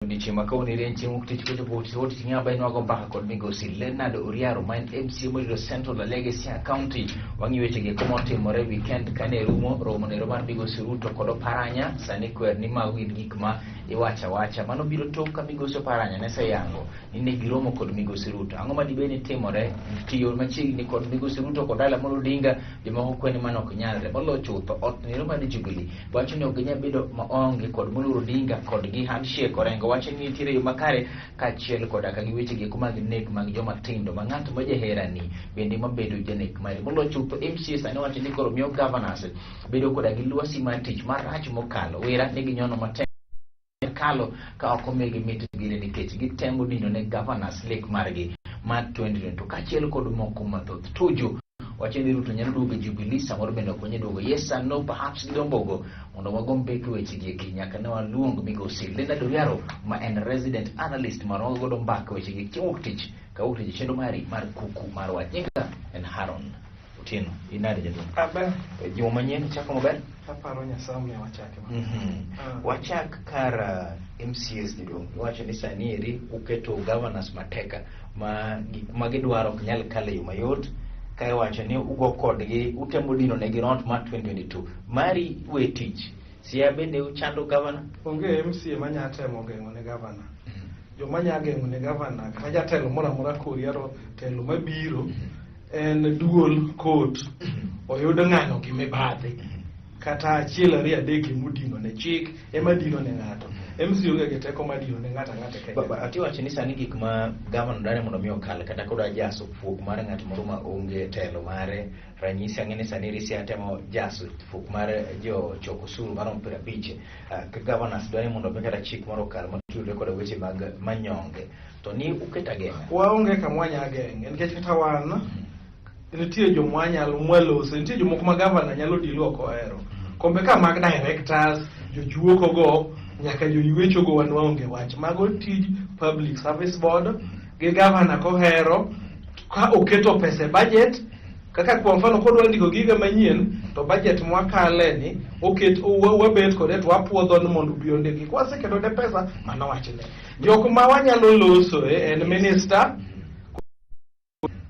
Odiochieng' ma kawuono en chieng' wuok tich kochopo tich ng'aba inwago mbaka kod migosi Leonard Oriaro ma en MCA morito Central Alege Siaya County. Wang'iyo weche gi eko motimore weekend kane rumo romo nero mar migosi Ruto kod Oparanya sani kwer ni mago gin gik ma iwacho awacha. Mano biro tok ka migosi Oparanya ne seyango ni ne giromo kod migosi Ruto. Ang'o ma dibed ni timore tiyo machiegni kod migosi Ruto kod Raila Amolo Odinga jomoko kwe ni mano ok nyalre. Moloyo chutho ot nero mar Jubilee wacho ni ok ginyal bedo maonge kod Moluor Odinga kod gi handshake. Orengo wacho ni nitiere yo makare kaachiel koda ka gi weche gi mag nek mag joma tindo ma ng'at ma jaherani bende mabedo janek mari. Moloyo chutho MCA sani wacho ni koro miyo governors bedo koda gi lwasi mar tich marach mokalo. Wera ne ginyono matek kalo ka ok omigi mit gini nikech gitemo dino ne governors lek margi mar 2022 kaachiel kod moko mathoth. Tuju wacho ni Ruto nyalo duogo e Jubilee samoro bende ok onyal duogo. Yes and no perhaps gidhombogo mondo wago mbeke weche gi eki nyaka ne waluong migosi Leonard Oriaro ma en resident analyst mar wago godo mbaka weche gi chieng' wuok tich ka wuok tich e chenro mari mar kuku mar wach. Nyinga en Haron Otieno. Inade jaduong'? Aber. Juma manyien chako maber? Aparo Nyasaye omiyo wachake maber. Wachak kar MCAs jaduong'. Iwacho ni sani eri uketo governors mateka ma gik ma gidwaro ok nyal kalo e yo mayot. Ka iwacho ni ugo kodgi utemo dino negi ront mar 2022. Mari we tich. Siaya bende uchando governor? Onge MCA manya temo geng'o ne governor. Joma nya geng'o ne governor kata jatelo moro amora koriero telo mabiro en duol court oyud ng'ano gi mibadhi kata achiel ariyo adek emodino ne chik ema dino ne ng'ato. MC onge gi teko mar dino ne ng'ato ang'ata e Kenya. Baba, ati wacho ni sani gik ma governor dwaro mondo mi okal kata koda jaso fuok mar ng'at moro ma onge telo mare ranyisi ang'e ni sani Risia temo jaso fuok mar jo choko osuru maromo 50 ka governors dwaro mondo mi kata chik moro okal motudore koda weche mag manyonge to ni uketo ageng'a. Waonge kama wanya geng'e nikech kata wan nitie joma wanyalo mwalose nitie jomoko ma gavana nyalo dilo ok ohero kombe ka mag directors jojuoko go nyaka joywecho go wan waonge wach mago tij public service board gi gavana kohero ka oketo pesa e budget kaka kwa mfano kodwa ndiko giga manyien to budget mwakale ni oket wabet kode to wapuodho ni mondo obi ondiki kwaseketo ne pesa mano wachne jok ma wanyalo loso en minister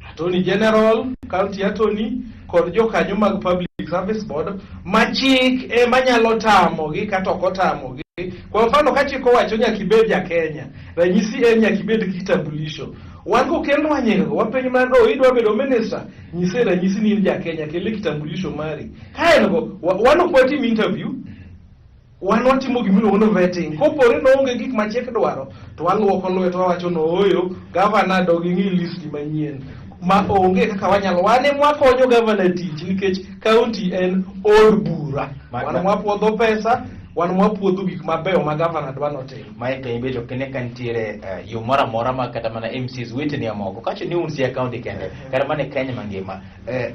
attorney general county attorney kod jokanyo mag public service board ma chik ema nyalo tamogi kata ok otamogi kwa mfano ka chik owacho nyaka ibed ja Kenya ranyisi en nyaka ibed gi kitambulisho wan kokelnwa nyinggo wapenjo mana oh, idwa bedo minister nyise ranyisi ni in ja Kenya kele kitambulisho mari ka en go wan ok watim interview wan watimo gimiluongo ni vetting kopore ni onge gik ma chik dwaro to waluoko lwetwa wawacho ni ooyo gavana dog ing'i list manyien ma onge kaka wanyalo wan ema wakonyo gavana tich nikech county en od bura wan mwapuodho pesa wan mwapuodho gik mabeyo ma gavana dwa notim. Mae to ibet ok ine ka nitiere yo moro amora ma kata mana MCs weteni moko kacho ni un Siaya County kende kata mana e Kenya mangima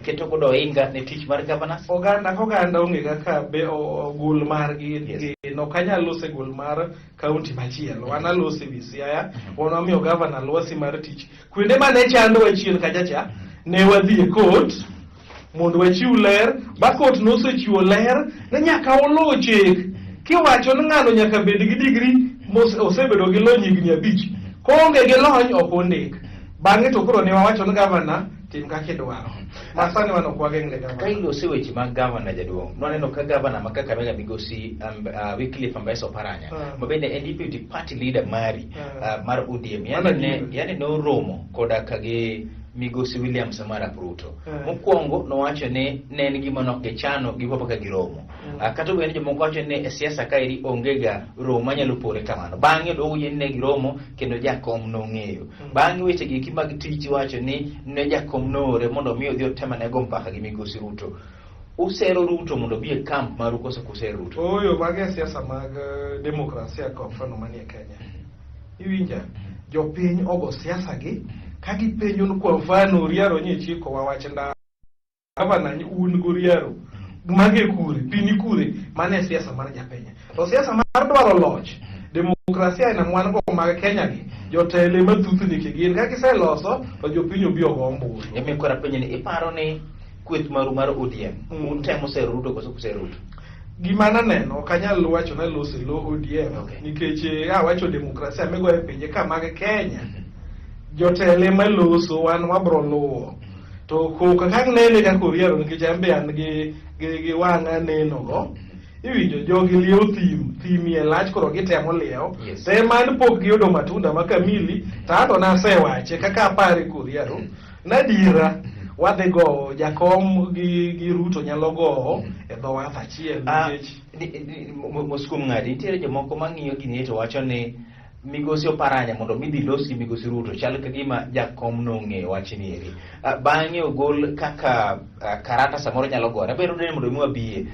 keto godo ohinga ne tich mar governors. Oganda ka oganda onge kaka be ogul margi gin ok anyal loso e gul mar county machielo wan aloso e wi Siaya wan wamiyo gavana lwasi mar tich kuonde mane chandowa chien kacha cha ne wadhi e court mondo wachiw ler ba court nosechiwo ler ni nyaka oluw chik kiwacho ni ng'ano nyaka bed gi degree osebedo gi lony higni 5 koonge gi lony ok ondik bang'e to koro ne wawacho ni gavana tim kaka idwaro ma sani wan ok wageng' ne gavana. Ka ilose weche mag gavana jaduong' nwaneno ka gavana ma Kakamega migosi Wycliffe Ambesa Oparanya ma bende en deputy party leader mari mar ODM yani noromo koda ka gi migosi William Samoei Arap Ruto. Mokwongo nowacho ni ne en gima nok gichano gipo kaka giromo. Kata obedo ni jomoko wacho ni e siasa kaeri onge ga romo manyalo pore kamano. Bang'e odwogo yie ni ne giromo kendo jakom nong'eyo. Bang'e weche gi eki mag tich iwacho ni ne jakom noore mondo mi odhi otemane go mbaka gi migosi Ruto. Usero Ruto mondo obi e camp maru koso ok usero Ruto? Ooyo, mago e siasa mag demokrasia kwa mfano manie Kenya. Iwinja? Jopiny ogo siasa gi ka gipenjo ni kwa mfano Oriaro nye chiko wa wach ndara. Gavana un goriero mage kure pi ni kure mano e siasa mar japiny to siasa mar dwaro loch demokrasia ina mwan go mag Kenya gi jotelo ema thuthni ki gin ka giseloso to jopiny obi ogo ombulu. Emi koro apenjo ni iparo ni kweth maru mar ODM utemo sero Ruto koso ok usero Ruto? Gima naneno ok anyal wacho ni aloso e lo ODM nikech awacho demokrasia migoyo e pinje ka mag Kenya jotelo ema loso wan wabro luwo to koka kaka nene kaka Oriero nikech an be an gi wang'a neno go iwinjo jogi liewo thim thim iye lach koro gitemo liewo to ema an pok giyudo matunda ma kamili to anto nasewache kaka apare Koriero nadiera wadhi gowo jakom gi Ruto nyalo gowo e dho wath achiel nikech Mos kuom ng'adi nitiere jomoko mang'iyo gini to wacho ni migosi Oparanya mondo mi dhi los gi migosi Ruto chal ka gima jakom nong'eyo wachni eri. Bang'e ogol kaka karata samoro nyalo gore. Abiro neno mondo mi wabiye.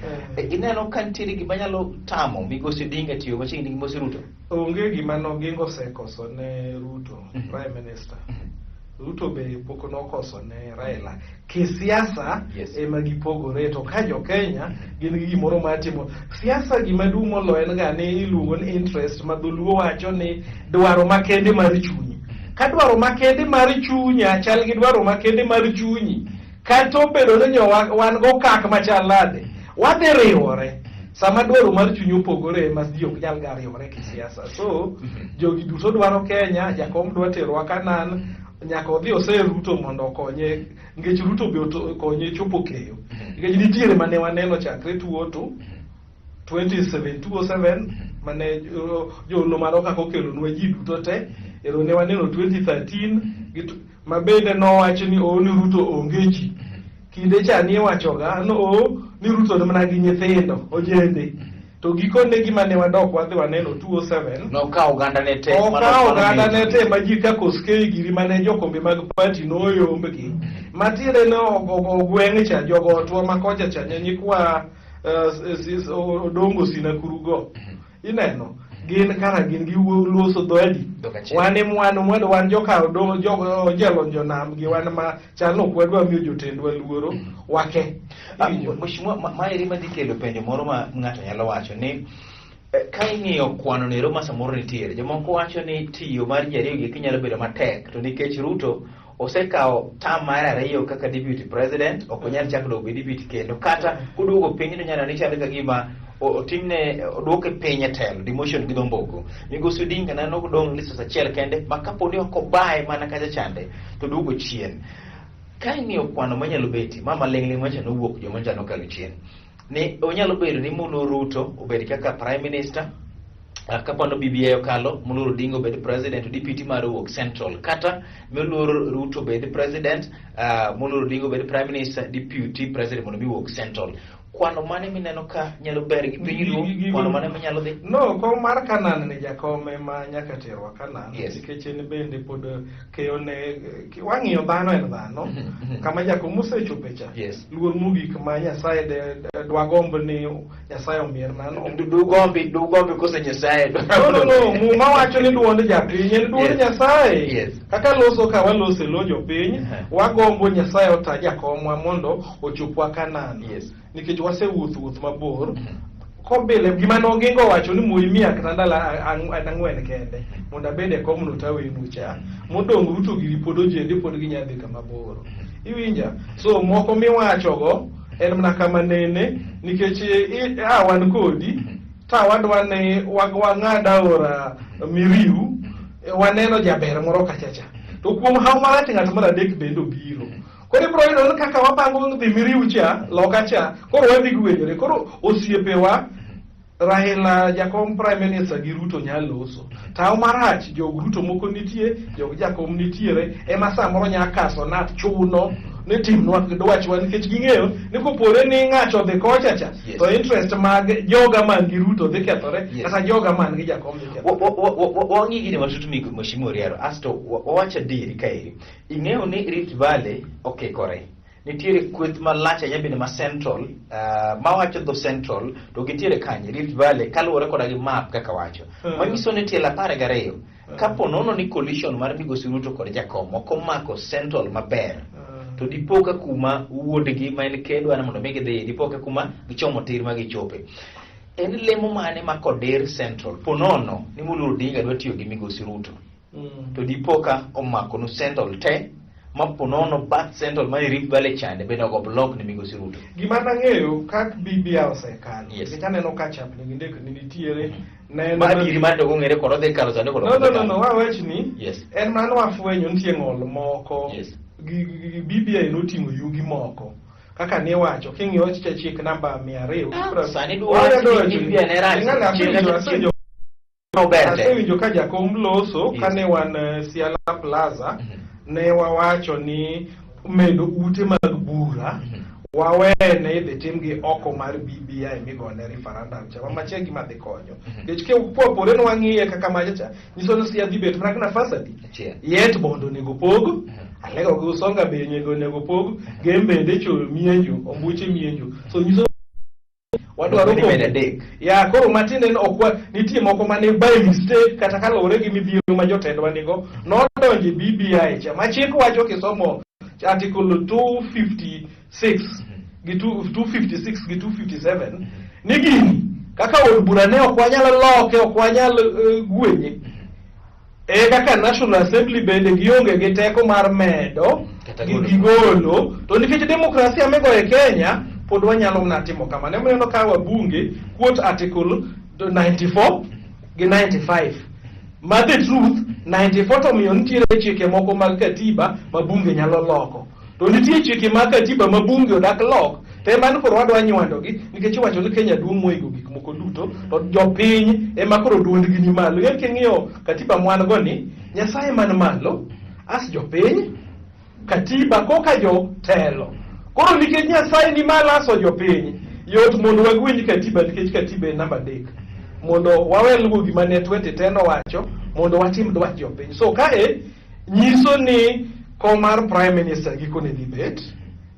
Ineno ka nitiere gima nyalo tamo migosi Odinga tiyo machiegni gi migosi Ruto? Onge gima Noginga osekoso ne Ruto, Prime Minister. Ruto be pok nokoso ne Raila. Kisiasa ema gipogore to ka jo Kenya gin gi gimoro mar timo siasa gima duong' moloyo en ga ni iluongo ni interest ma dholuo wacho ni dwaro makende mar chunyi. Ka dwaro makende mar chunya chal gi dwaro makende mar chunyi kata obedo ni jo wan go kak machal nade wadhi riwore sama dwaro mar chuny opogore ema ji ok nyal ga riwore kisiasa so jogi duto dwaro Kenya jakom dwa terowa Kanan nyaka odhi ose Ruto mondo okonye nikech Ruto be okonye chopo keyo nikech nitiere mane waneno chakre 2002 2007 mane jolo mano kaka okelonwa ji duto te ero ne waneno 2013 ma bende nowach ni oo ni Ruto onge ji kinde cha ni iwachoga no oo ni Ruto ni mana gi nyithindo ojende to gikone gima ne wadok wadhi waneno 2007 nokawo oganda ne te okawo oganda ne te ma ji ka Koskei giri mane jokombe mag party noyombgi matiende ne ogweng' cha jogotwa ma kocha cha nyikwa Odongo Sinakurugo ineno gin kara gin giloso dho adi wan ema wan wan joka Odongo jogo jalony jonam gi wan ma chal no ok wadwa miyo jotendwa luoro wake. Mheshimiwa, maeri madhi kelo penjo moro ma ng'ato nyalo wacho ni ka ing'iyo kwano nero ma samoro nitiere jomoko wacho ni tiyo mar ji ariyo gi nyalo bedo matek to nikech Ruto osekawo term mar ariyo kaka deputy president ok onyal chako dok be deputy kendo kata koduogo piny to nyalo ni chalo ka gima otimne oduoke piny e telo demotion gi dho mboko. Migosi Odinga neno kodong' lisos achiel kende ma kapo ni ok obaye mana kacha chande to duogo chien. Ka ing'iyo kwano manyalo betie ma maling'ling' macha nowuok joma cha nokalo chien ni onyalo bedo ni moluor Ruto obed kaka prime minister kapo ni BBI okalo moluor Odinga obed president to deputy mare owuok central kata moluor Ruto obed president moluor Odinga obed prime minister deputy president mondo mi wuok central. Kwano mane mineno ka nyalo ber gi piny Luo? Kwano mane manyalo dhi? No, kom mar Kanan ni jakom ema nyaka terwa Kanan nikech en bende pod keyo ne wang'iyo dhano en dhano kama jakom osechope cha luor mogik ma Nyasaye dwagomb ni Nyasaye omiye mano. Dugombi kose Nyasaye? No, no, no, Muma wacho ni duond japiny en duond Nyasaye. Kaka loso ka waloso e lo jopiny, wagombo Nyasaye ota jakomwa mondo ochopwa Kanan. Nikech wasewuotho wuoth mabor. Kobile gima Noginga owacho ni Moi miya kata ndalo ang'wen kende mondo abed e komno tawenu cha. Modong' Ruto giri pod ojende pod ginya dhi kama bor. Iwinja? So moko miwachogo en mana kama nene nikech a wan kodi ta wadwa ni wang'ad aora Miriu waneno jaber moro kacha cha. To kuom haw marach ng'at mar adek bende obiro. Koro ibiro yudo ni kaka wapango dhi Miriu cha loka cha koro wadhi gwenyore. Koro osiepewa Raila jakom prime minister gi Ruto nyalo loso. Tawo marach jog Ruto moko nitie, jog jakom nitiere, ema samoro nya kaso nat chuno ni timnwa dwachwa nikech ging'eyo ni kopore ni ng'ato odhi kocha cha to interest mag joga man gi Ruto dhi kethore kata joga man gi jakom dhi kethore. Wang'i gini matut Mheshimiwa Oriero, asto wawach adieri kaeri. Ing'eyo ni Rift Valley okikore. Nitiere kweth malach ahinya bende ma Central, mawacho dho Central, to gintiere kanye, Rift Valley, kaluwore koda gi map kaka wacho. Manyiso ni tielo 12, kapo nono ni coalition mar Migosi Ruto kod Jakom ok omako Central maber, to dipo ka kuma wuodgi ma en ker dwaro mondo mi gidhi, dipo ka kuma gichomo tir ma gichope. En lemo mane ma kodir Central, po nono ni Moluor Odinga dwa tiyo gi Migosi Ruto, to dipo ka omako nu Central te, Ma ponono Bath Central mane Rift Valley chande bende ogo block ne migosi Ruto. Gima nang'eyo ka BBI osekalo, Yes. nikech aneno ka chapni gi ndekni nitiere, ne Ma adieri mar jogo ong'ere kod odhi kalo sani kod No, ok no, odhi no, no, kalo. wawachni Yes. en mano wafwenyo nitie ng'ol moko Yes. gi BBI noting'o yugi moko kaka niwacho king'iyo chik namba 200 Ah, sani dwa wach ni BBI ne rach. Asewinjo Ober te. asewinjo ka jakom loso Yes. kane wan Siala Plaza Mhm. ne wawacho ni medo ute mag bura Mhm. wawene idhi timgi oko mar BBI migone referendum cha ma gima dhi konyo Mhm. nikech kopore ni wang'iye kaka macha cha nyiso ni Siaya dhi bet mana gi nafas adi Achiel. yet bondo onego pog Mhm. Alego gi Usonga be onego pog Gem bende choyo mienjo ombuche mienjo so nyiso wadwaro Onego ni med adek. ya koro matiende ni ok wa nitie moko mane by mistake kata kaluwore gi midhiero ma jotendwa nigo nodonjo e BBI cha ma chik wacho kisomo article 256 gi 256 gi 257 ni gini kaka od bura ne ok wanyal loke ok wanyal gwenye e kaka National Assembly bende gionge gi teko mar medo Kata gi golo. gigolo to nikech demokrasia migoyo e Kenya pod wanyalo mana timo kamano ema ineno ka wabunge quote article 94 gi 95 ma the truth 94 to miyo nitiere chike moko mag katiba ma bunge nyalo loko to nitie chike mag katiba ma bunge odak lok to ema ni koro wadwa nywandogi nikech iwacho ni Kenya duong' moingo gik moko duto to jopiny ema koro duondgi ni malo en king'iyo katiba mwan go ni Nyasaye man malo as jopiny katiba koka jotelo koro nikech Nyasaye ni malo aso jopiny yot mondo wagwinj katiba nikech katiba en namba 3 mondo wawe luwo gima ne 2010 owacho mondo watim dwach jopiny so kae nyiso ni kom mar prime minister gikone dhi bet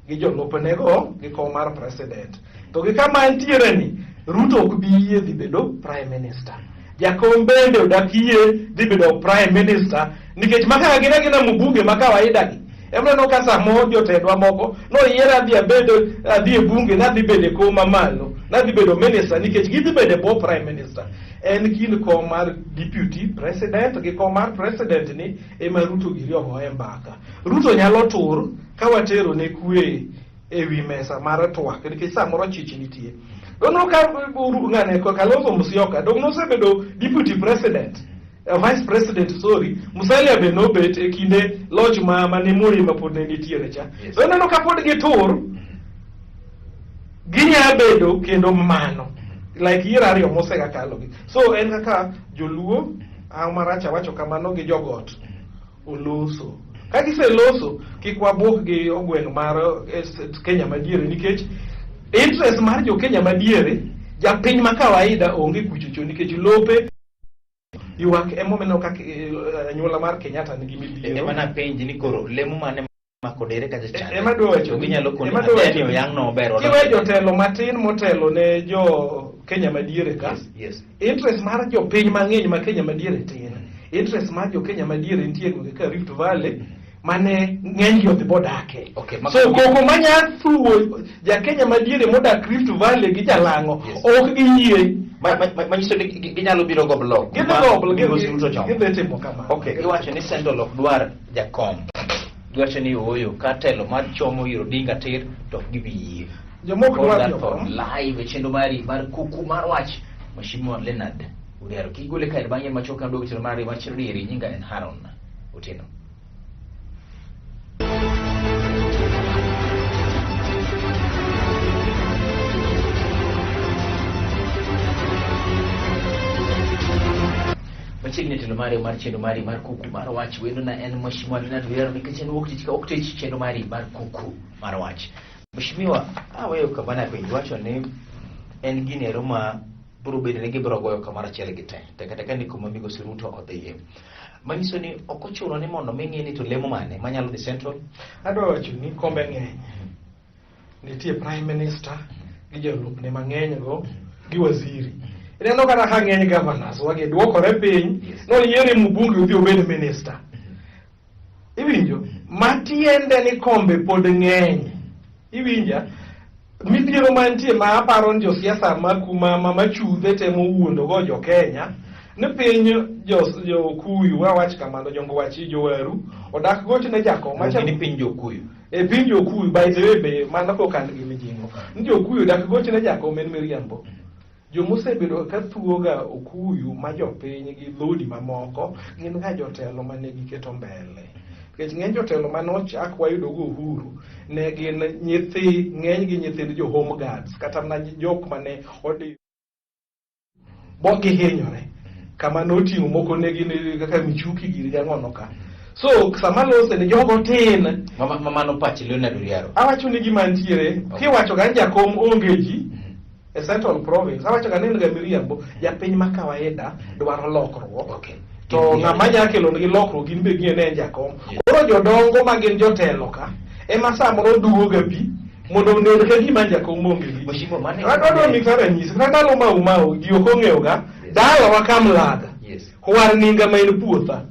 gi jolupnego gi kom mar president to gi kama entiere ni Ruto ok bi yie dhi bedo prime minister jakom bende odak yie dhi bedo prime minister nikech maka gin agina mbunge ma kawaida gi Emneno ka samo jotendwa moko noyier adhi abedo adhi e bunge nadhi bedo e kom mamalo nadhi bedo minister nikech gidhi bedo e bwo prime minister en kind kom mar deputy president gi kom mar president ni ema Ruto giri ogoye mbaka Ruto nyalo tur ka watero ne kwe e wi mesa mar twak nikech samoro chich nitie dono ka ng'ane Kalonzo Musyoka dong nosebedo deputy president vice president sorry Musalia be nobet e kinde loch ma mane Moi ma pod ne nitiere cha Yes. to ineno ka pod gitur ginya bedo kendo mano like yiero ariyo mosegakalogi so en kaka joluo ang' marach awacho kamano gi jogot oloso ka giseloso kik wabuok gi ogweng' mar Kenya madiere nikech interest mar jo Kenya madiere japiny ma kawaida onge kuchocho nikech lope ywak emomineno kaka anyuola mar Kenyatta nigi midhiero Ema napenji ni koro lemo mane mako dere kacha chande. Ema dwa wacho To ginyalo koni ema dwa wacho adeni oyang' no maber. kiwe jotelo matin motelo ne jo Kenya madiere ka Yes, yes. interest mar jopiny mang'eny ma Kenya madiere tin interest mar jo Kenya madiere nitie e gwenge ka Rift Valley mane ng'eny gi odhi bodake Okay, ma- so koko manya thuo ja Kenya madiere modak Rift Valley gi jalang'o Yes. ok giyie Manyiso ni ginyalo biro go block. gidhi ma go migosi Ruto chomo. gidhi timo kamano Okay, giwacho ni Central ok dwar jakom. Giwacho ni ooyo ka telo mar chomo ir Odinga tir to ok gibi yie. Jomok Call dwar that jakom. for live e chenro mari mar kuku mar wach Mheshimiwa Leonard Odiero. Kik gole kae bang'e machuok ka duogo chenro mari mar chenro dieri nyinga en Haron Otieno. Machiegni telo mari mar chenro mari mar kuku mar wach wendo na en Mheshimiwa Leonard Odiero nikech en wuok tich ka wuok tich chenro mari mar kuku mar wach. Mheshimiwa, aweyo kama napenjo wacho ni en ginero ma biro bedo ni gibiro goyo kamoro achiel gi te tek ateka ni kuma migosi Ruto odhiye. Manyiso ni ok ochuno ni mondo mi ng'i ni to lemo mane manyalo dhi Central. Adwa wacho ni kombe ng'eny nitie prime minister gi jolupne mang'eny go gi waziri ineno kata ka ng'eny governors wagi duokore piny Yes. noyiere mbunge odhi obed minister iwinjo matiende ni kombe pod ng'eny iwinja midhiero mantie ma aparo ni josiasa ma kuma ma machudhe temo wuondo go jo Kenya Ni piny jo Okuyu, wawach kamano, jongwachi, jowaru odak goch ne jakom. Luongi ni piny jo-Okuyu. E piny jo-Okuyu, by the way, be mano koka an gi mijing'o. Ni jo-Okuyu dak goch ne jakom en miriambo. Jomosebedo ka thuoga Okuyu ma jopiny gi dhoudi mamoko gin ga jotelo mane giketo mbele. Nikech ng'eny jotelo mane ochak wayudo go uhuru ne gin nyithi ng'eny gi nyithind jo home guards kata mana jok mane odi bo gihinyore kama noting'o moko ne gin kaka Michuki giri gang'ono ka. So sama lose ni jogo tin. Mano pach Leonard Oriaro. Awacho ni gima ntiere kiwacho ga ni jakom onge ji e Central Province, awacho ga ni en ga miriambo. Japiny ma kawaida dwaro lokruok. To ng'ama nya kelo negi lokruok gin be ging'e ni en jakom. Koro jodongo ma gin jotelo ka ema samoro duwo ga pi mondo onen ka gima jakom onge gi ji. Mheshimiwa, mano e- Adwa mi ka ranyisi kata ndalo Mau Mau ji ok ong'eyo ga dalawa Kamlaga. Kwar ninga ma en puotha.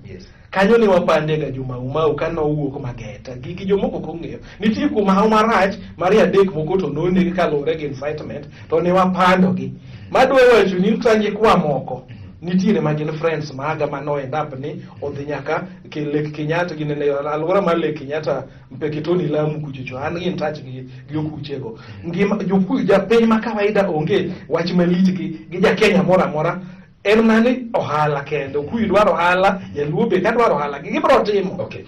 Kanyo ne wapande ga jo Mau Mau ka nowuok Mageta. Gigi jomoko ok ong'eyo. Nitie kuom hawo marach mar adek moko to noneg kaluwore gi incitement to ne wapandogi. Madwa wacho ni kata nyikwa moko nitiere ma gin friends maga ma no end up ni odhi nyaka Lake Kenyatta ginene alwora mar Lake Kenyatta Mpeketoni Lamu kuchocho an in touch gi okuchego. Ngima jokuyu japiny ma kawaida onge wach malich gi ja Kenya moro amora en mana ni ohala kende. Okuyu dwaro ohala, jaluo be ka dwaro ohala gibiro timo. Okay.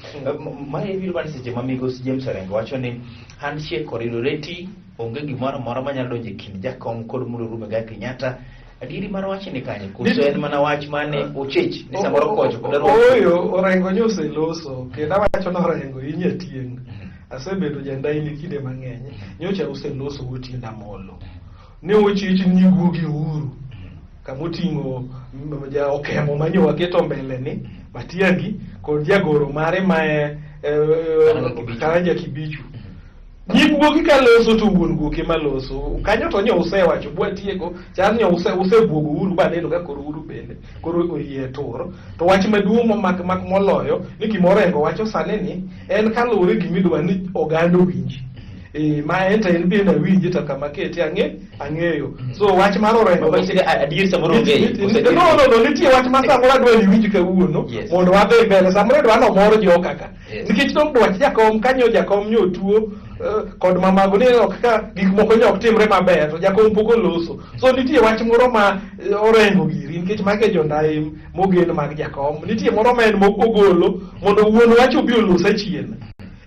Mae biro mana seche ma migosi James Orengo wacho ni handshake oridore ti onge gimoro amora manyalo donjo e kind jakom kod Mulu Migari Kenyatta. Adieri mar wach ni kanye? Koso en mana wach mane ochech ni samoro kocho kod Ooyo, Orengo nyo oseloso kendo awacho ni Orengo in jatieng'. Asebedo jandaini kinde mang'eny. Nyocha useloso gotiendo Amolo. Ne ochich ni guogi Uhuru kamoting'o ja Okemo manyo waketo mbele ni Matiang'i kod jagoro mare ma Karanja Kibichu. Nyi guogi ka loso to wuon guok ema loso. Kanyo to nyo usewacho bwatieko, chal nyo usebuogo Uhuru baneno ka koro Uhuru bende koro oyie tur. To wach maduong' mak mak moloyo ni gima Orengo wacho sani ni en kaluwore gi gima ni oganda owinji. Ma en to en bende awinje to kama kete ang'eyo. So wach mar Orengo Manyiso ni adier samoro onge. No, nitie wach ma samoro adwa ni iwinj kawuono mondo wadhi mbele. Samoro idwa ni omor joka ka. Nikech dong dwach jakom kanyo jakom nyo tuo kod mamago ni ok ka gik moko nyo ok timre maber to jakom pok oloso. So nitie wach moro ma Orengo giri nikech mage jondai mogen mag jakom. Nitie moro ma en mok ogolo mondo wuon wach obi olos achien.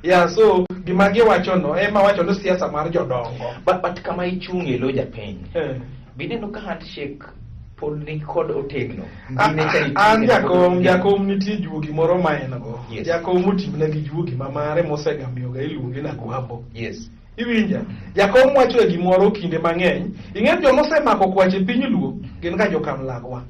Yeah, so gima giwacho no ema wacho ni siasa mar jodongo. But kama ichung'e lo japiny. Bineno ka handshake pod ni kod otegno. An jakom, jakom nitie juogi moro ma en go. Jakom otimna gi juogi ma mare mosegamiyoga iluonge na Agwambo. Iwinja? Jakom wacho e gimoro kinde mang'eny. Ing'e joma osemako kwach e piny Luo gin ga jokamlagwa.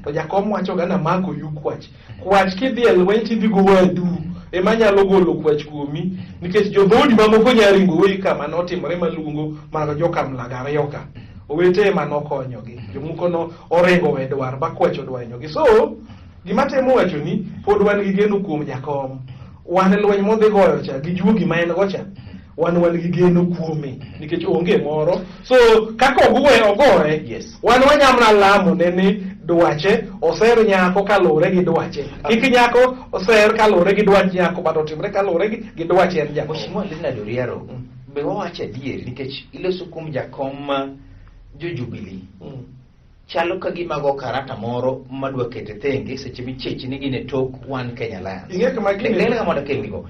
To jakom wacho ga namako yu kwach. Kwach kidhi e lweny tidhi go wadu ema nyalo golo kwach kuomi nikech jodhoudi mamoko nya ringo weyi kama notimore maluongo mag jokamlaga ariyo ka. Owete ema nokonyogi. Jomoko no oringo we dwar ba kwach odwanyogi. So gima temo wacho ni pod wan gi geno kuom jakom. Wan lweny modhi goyo cha gi juogi ma en go cha wan gi geno kuome nikech onge moro. So kaka ogoye ogoye. Wan wanyamna lamo ne ni dwache oser nyako kaluwore gi dwache. Kik nyako oser kaluwore gi dwach nyako but otimre kaluwore gi dwache en jakom. Mheshimiwa Leonard Oriaro, be wawacho adier nikech iloso kuom jakom jo Jubilee. Chalo ka gima go karata moro madwa kete thenge seche michech ni gin e tok One Kenya Alliance. Ing'e kama gini- Lena mondo akelnigo.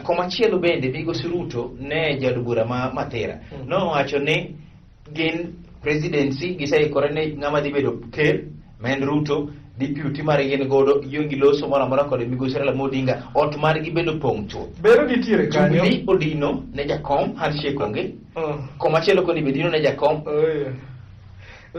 Komachielo bende migosi Ruto ne jaod bura ma Mathira nowacho ni gin presidency giseikore ne ng'ama dhi bedo ker ma en Ruto, deputy margi gin godo gionge loso moro amora kod migosi Raila Amolo Odinga, ot margi bende opong' chuth. Bero nitiere kanyo. Jubilee odino ne jakom, handshake onge. Komachielo koni be dino ne jakom.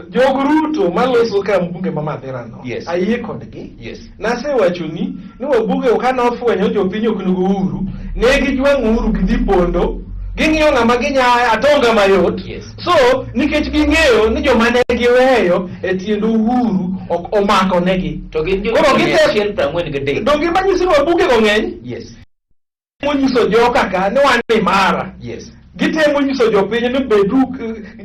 Jog Ruto maloso ka mbunge ma Mathira no. Ayie kodgi. Nasewacho ni wabunge ka nofwenyo jopiny ok nego Uhuru, ne gijwang'o Uhuru gidhi pondo. Ging'iyo ng'ama ginya atonga mayot. So nikech ging'eyo ni joma ne giweyo e tiend Uhuru ok omako negi. To gin jo Koro 143. Donge manyiso ni wabunge go ng'eny? Monyiso joka ka ni wan imara. Gitemo nyiso jopiny ni bedu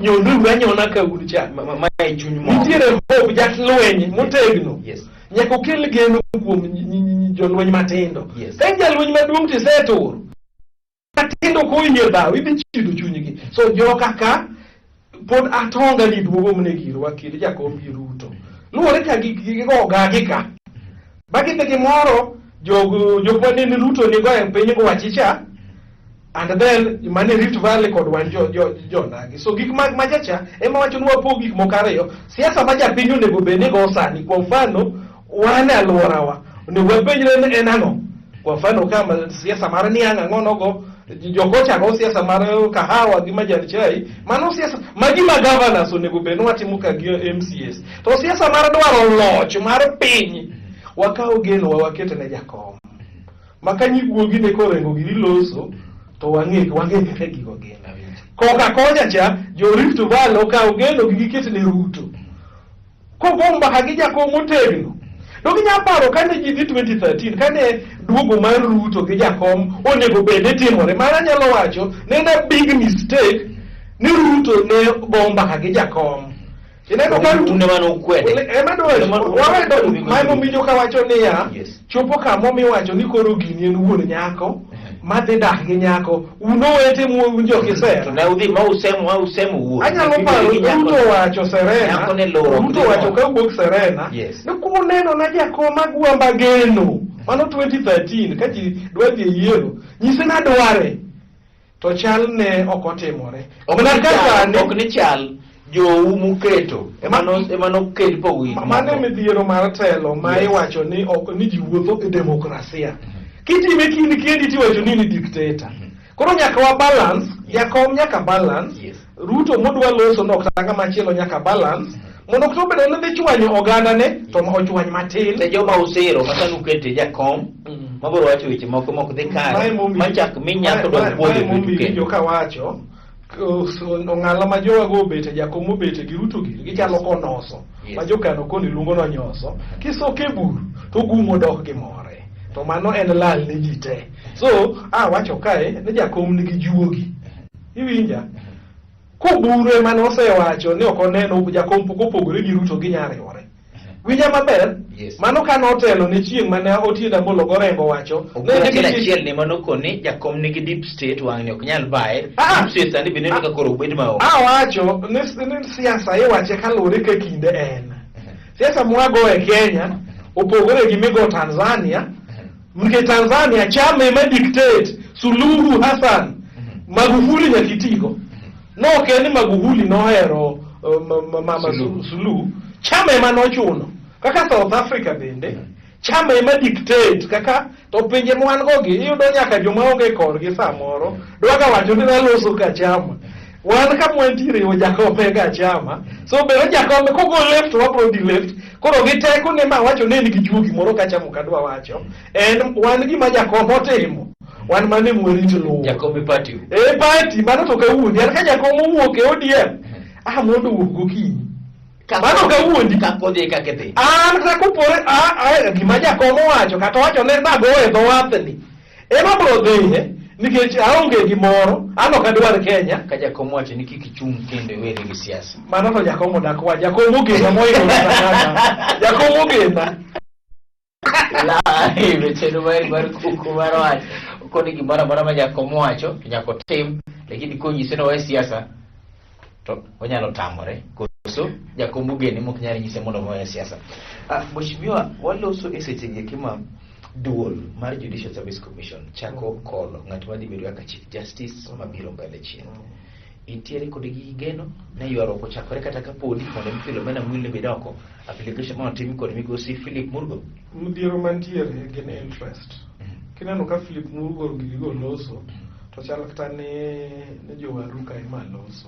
nyonuru anyona ka un cha. Ma e chuny moko. Nitiere hope jalweny motegno. Yes. Nyaka okel geno kuom jolweny matindo. Yes. Ka in jalweny maduong' tisetur, matindo koyie dhaw idhi chido chunygi. So joka ka pod atonga ni duogo mne girwa kind Jakom gi Ruto. Luwore ka gigo ogagi ka. Bagi be gimoro jok mane ni Ruto nigo e piny Gwachicha and then mane Rift Valley kod wan jo nagi. So gik mag machacha ema wacho ni wapog gik moko ariyo. Siasa ma japiny onego bed ni go sani, kwa mfano wan e alworawa onego wapenjre ni en ang'o. Kwa mfano kama siasa mar niang' ang'o nogo jokocha go siasa mar kahawa gi majan chai, mano siasa magi ma governors onego bed ni watimo ka gi MCAs. To siasa mar dwaro loch mar piny wakaw geno wa waket ne Jakom. Ma ka nyiguogi ne korengo giri loso to wang'e kaka gigo gin. Koka kocha cha jo Rift Valley okaw geno gi giket ne Ruto. Kogo mbaka gi Jakom motegno. To ginya paro kane ji dhi 2013 kane duogo mar Ruto gi Jakom onego bed ni timore. Mano anyalo wacho ne en a big mistake ni Ruto ne go mbaka gi Jakom. Ineno ka Ruto Un ema nukwede. Ema dwacho wawedo ma emomiyo kawacho niya chopo kama omiwacho ni koro gini en wuon nyako madhi dak gi nyako un owete un To jokisera ne udhi ma usemo ma usemo wuon. anyalo paro Gi nyako- Ruto wacho Serena Nyako ne loro. Ruto wacho ka wuok Serena ni kuneno na Jakom agwamba geno mano 2013 ka ji dwa dhi e yiero nyise nadware to chal ne ok otimore Ok Mana ni ka chal, sani ok ni chal jou muketo ema ema nokel pogo gik mano moko. midhiero mar telo ma iwacho ni ok ni ji wuotho e demokrasia kitime kind kendi tiwacho ni ni dictator koro nyaka wa balance. Jakom nyaka balance. Ruto modwa loso no kata ng'ama chielo nyaka balance mondo kata obedo ni dhi chwanyo oganda ne to ochwany matin. Ne joma usiro ma sani ukete jakom mabiro wacho weche moko mok dhi kare machak mi nyako dwa puodho Mae lwetu momiyo kendo. kawacho ong'ala ma jowago obete Jakom obete gi Ruto giri gichalo konoso ma jokano koni luongo nonyoso kisoke bur to gumo dok gimore to mano en lal ne ji te. So awacho kae ni Jakom nigi juogi iwinja koburu ema nosewacho ni ok oneno Jakom pok opogore gi Ruto ginya riwore winja maber. Mano ka notelo ne chieng' mane Otiende Amolo Gorengo wacho ne achiel achiel ni mano koni Jakom nigi deep state wang'ni ok nyal baye. Deep state sani be neno ka koro obed maonge. Awacho ni siasa iwache kaluwore ka kinde en siasa mwago e Kenya opogore gi migo Tanzania nikech Tanzania chama ema dictate. Suluhu Hassan Magufuli nyaka itigo no ok en ni Magufuli nohero mama Suluhu. Suluhu chama ema nochuno kaka South Africa bende chama ema dictate kaka to pinje mwan go gi iyudo nyaka joma onge korgi samoro dwaga wacho ni naloso ka chama wan kama wantiere yo Jakom ga chama so bero Jakom kogo left wabro di left koro gi teko ne ma wacho ne en gi juogi moro ka chamo kadwa wacho en wan gima Jakom otimo wan mane mwarit luwo Jakom e party. E party mano to kawuondi an ka Jakom owuok e ODM ah mondo owuok gokinyi mano kawuondi Kakodhi kaka idhi. An kata kopore gima Jakom owacho kata owacho ne nago e dho wathni ema bro dhiye nikech aonge gimoro an ok adwar Kenya. Ka Jakom wacho ni kik ichung' kendo iweri gi siasa. Mano to Jakom odak wa Jakom ogena moingo kata Jakom ogena. Live chenro mar kuku mar wach koni gimoro amora ma Jakom wacho to nyaka otim lakini konyise ni owe siasa to onyalo tamore koso Jakom ogene mok nyal nyise mondo owe siasa. Mheshimiwa, waloso e seche gi eki ma duol mar Judicial Service Commission chako kolo ng'at madhi bedo kaka Chief Justice mabiro mbele chien. Intiere kod gi geno ne ywaruok ochakore kata kapodi mondo mi Philomena Mwilu bed oko application manotim kod migosi Philip Murgo. Midhiero mantiere gin interest kineno ka Philip Murgo gigo loso to chal kata ni jowaruka ema loso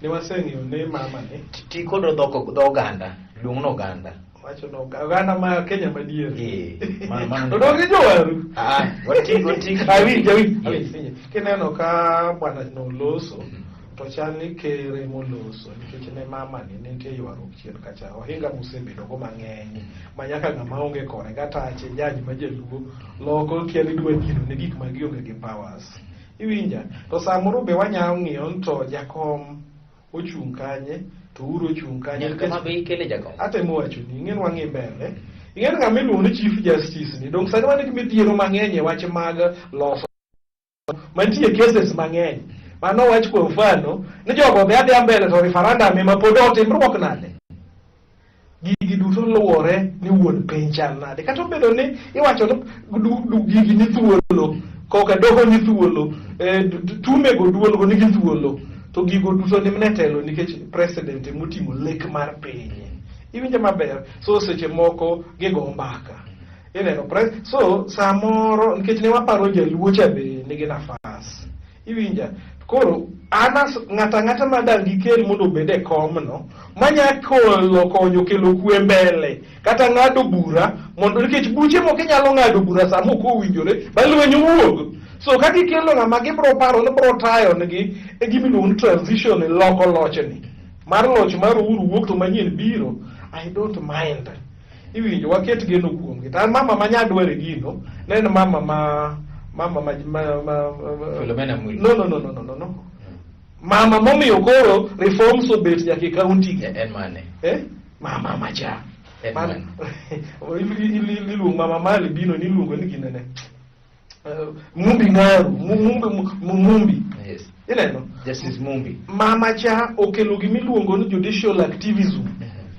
ne waseng'eyo ni mama ni Ti kod dhok dho oganda luong no oganda. Wacho no oganda ma Kenya madier. Eh, mano to donge jowaru Ah, wati awinj awinj awinj. Kineno ka bwana no loso to chal ni kere moloso nikech ne mama ni nitie ywaruok chien kacha ohinga mosebedo go mang'eny ma nyaka ng'ama onge kore gatache jaji ma jaluo loko kia ni dwa dino ne gik ma gionge gi powers. Iwinja? To samoro be wanyalo ng'iyo ni to jakom ochung' kanye to Uhuru ochung' kanye. Nyaka kama be ikele jakom. Atemo wacho ni ing'e ni wang'i mbele. Ing'e ni ng'ama iluongo ni Chief Justice ni dong' sani wan gi midhiero mang'eny e wach mag loso mantie cases mang'eny. Mano wach kwa mfano ni jogo dhi adhiya mbele to referendum ema pod otimruok nade. Gigi duto luwore ni wuon piny chal nade. Kata obedo ni iwacho ni gigi ni thuolo, koka doho ni thuolo, tume go duol go nigi thuolo, to gigo duto ni mne telo nikech president emoting'o lek mar piny. Iwinjo maber? So seche moko gigo mbaka. Ineno so samoro nikech ne waparo jaluo cha be nigi nafas. Iwinja? Koro an as ng'ata ang'ata ma dang' gikel mondo obed e komno manya kolo konyo kelo kwe mbele kata ng'ado bura mondo nikech buche moko inyalo ng'ado bura sama ok owinjore ba lweny owuog. So ka gikelo ng'ama gibro paro ni bro tayo negi e gima iluongo ni transition loko lochni mar loch mar Uhuru wuok to manyien biro I don't mind. Iwinjo waket geno kuomgi. To an mama ma nyadware gino ne en mama ma mama ma, ma, ma, ma Philomena Mwilu. No no no no no no no. Mama momiyo koro reforms obet nyaka e county gi. En mane? Eh? Mama macha. En mane? Iluongo mama mali bino niluongo ni ginene. Mumbi Ngaru, Mumbi Mumbi. Yes. Ineno? Justice Mumbi. Mama cha okelo gimiluongo ni judicial activism.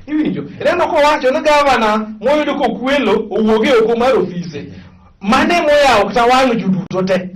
Iwinjo? Ineno kowacho ni gavana moyudo kokwelo owuog e oko mar ofise. Mane moyawo kata wang' ji duto te.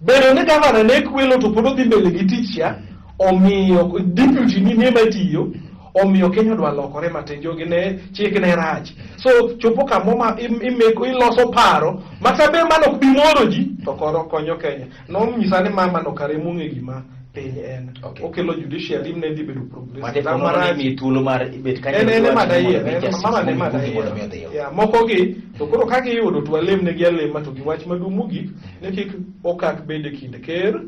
Bedo ni gavana ne kwelo to pod odhi mbele gi tich cha, omiyo deputy ni ne matiyo, omiyo Kenya odwa lokore matin. Jogi ne chik ne rach. So chopo kamo ma imeko iloso paro ma kata be mano ok bi moro ji to koro konyo Kenya. Nonyisa ni mama no kare mong'e gima piny en. Okay. Okelo judiciary ne dhi bedo progressive. Mane Tam ponono ni marach. miyi thuolo mar bet kanyo En en ema dayier, mondo mi en Justice mama ne Mumbi ema Mumbi mondo mi dayier. odhiyo. Yeah, moko gi to koro ka giyudo to walemnegi alema to gi wach maduong' mogik ni kik okak bed e kind ker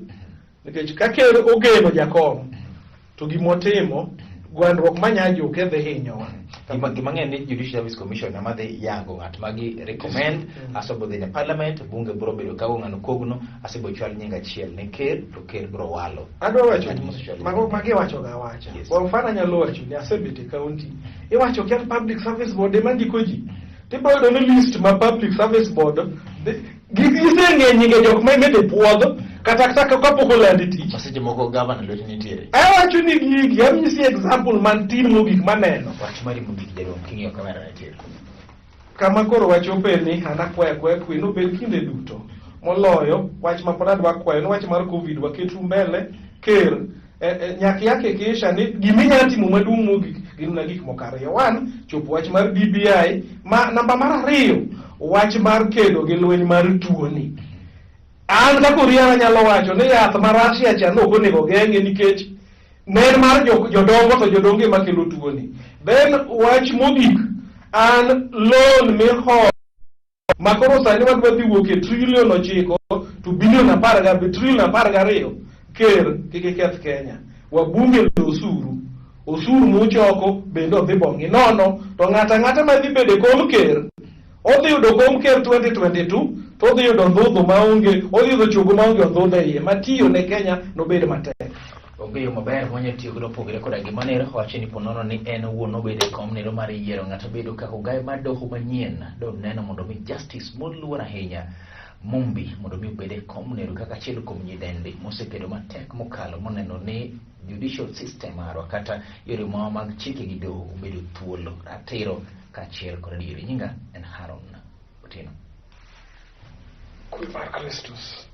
nikech ka ker ogeno jakom to gimotimo gwandruok manya juke dhi hinyowa. Gima ng'eyo ni Judicial Service Commission ema dhi yango ng'at ma gi recommend aso bo dhi ne parliament bunge biro bedo kago ng'ano kogno asebo chwal nying achiel ne ker to ker biro walo. Adwa wacho Ng'at ni mosechwalo mago magi iwacho ga awacha. Yes. Kwa mfano anyalo wacho ni asebet e county. Iwacho kia public service board ema ndiko ji. Tibiro yudo ni list ma public service board giseng'e nyinge jok ma imede puodho kata kata kapok olandi tich. Ma seche moko gavana lwete nitiere. Awacho ni gigi anyisi example mantin mogik maneno. Wach mari mogik jaduong' king'iyo kamera nitiere. Kama koro wachope ni an akwayo akwaya kwe nobed kinde duto. Moloyo wach ma pod adwa kwayo ni wach mar Covid waketu mbele ker nyaka ihakikisha ni giminya timo maduong' mogik gin mana gik moko ariyo. One, chopo wach mar BBI, ma namba mar ariyo, wach mar kedo gi lweny mar tuoni. An kaka Oriana anyalo wacho ni yath ma Russia cha ne ok onego geng'e nikech ne en mar jodongo to jodongo ema kelo tuoni. Then wach mogik, an loan miho ma koro sani wadwa dhi wuok e trillion 9 to billion trillion 12 ker kik iketh Kenya. Wabunge losuru. Osuru muchoko bende odhi bong'i nono to ng'ato ang'ata madhi bedo e kom ker odhi yudo kom ker 2022 to odhi yudo ndhudhu maonge odhi yudo chogo maonge ondhudho e iye matiyo ne Kenya nobed matek. Onge yo maber mwanyalo tiyo godo opogore koda gima nero wacho ni ponono ni en owuon obedo e kom nero mar yiero ng'ato bedo kaka ogaye mar doho manyien do neno mondo mi justice moluor ahinya Mumbi mondo mi obed e kom nero kaka achiel kuom nyidendi mosekedo matek mokalo moneno ni judicial system marwa kata yore mawa mag chike gi doho obedo thuolo ratiro kaachiel kod adieri. Nyinga en Haron Otieno. Kwe mar Kristus.